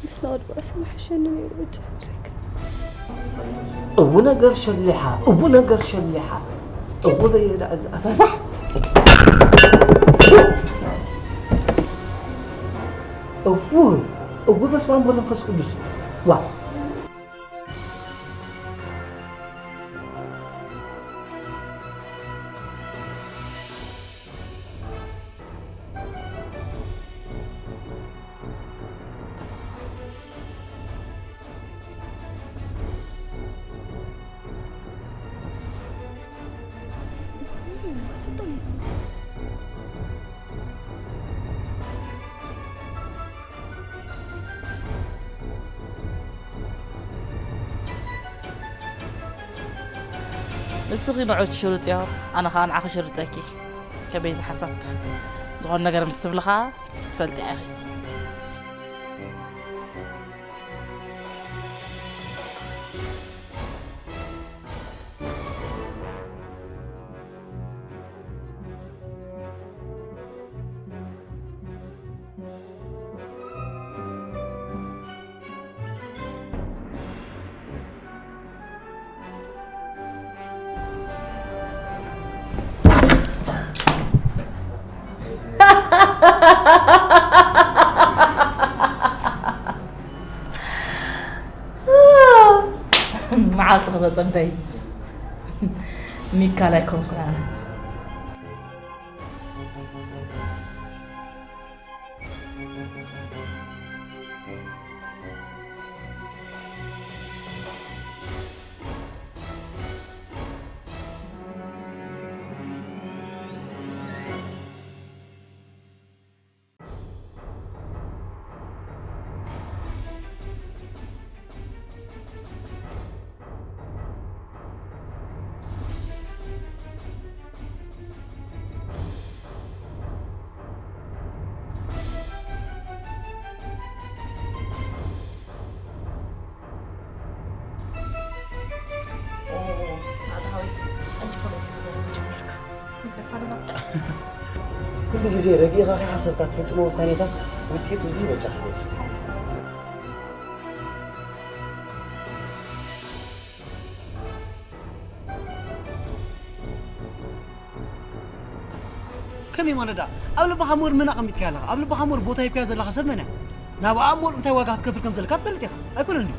ምስ ናወድባእሲ ምሓሸኒ ነይሩ። እጅ ዘይክን እው ነገር ሸሊሓ እው ነገር ሸሊሓ እው ለየዳ እዛ ረሳሕ እው እው በስመ አብ ወመንፈስ ቅዱስ ዋ ንስኺ ንዑ ትሽርጥዮ ኣነ ኸዓ ንዓኺ ሽርጠኪ። ከመይ ዝሓሳብ ዝኾነ ነገር ምስ ትብልኻ ትፈልጢ ኢኺ። መዓልቲ ክተጸበይ ሚካል ኣይኮንኩን ኣነ። ኩሉ ግዜ ረጊእኻ ከይሓሰብካ ትፍጽሞ ውሳኔታት ውጽኢቱ እዚ ይበጃኻ። ከመይ ማለት ደኣ? ኣብ ልብኻ እሞ እርምና ኣቐሚጥካያ ኣለኻ። ኣብ ልብኻ እሞ ቦታ ሂብካያ ዘለኻ ሰብ መን እያ? ናብኣ እሞ እንታይ ዋጋ ክትከፍል ከም ዘለካ ትፈልጥ ኢኻ። ኣይኮነን ድዩ?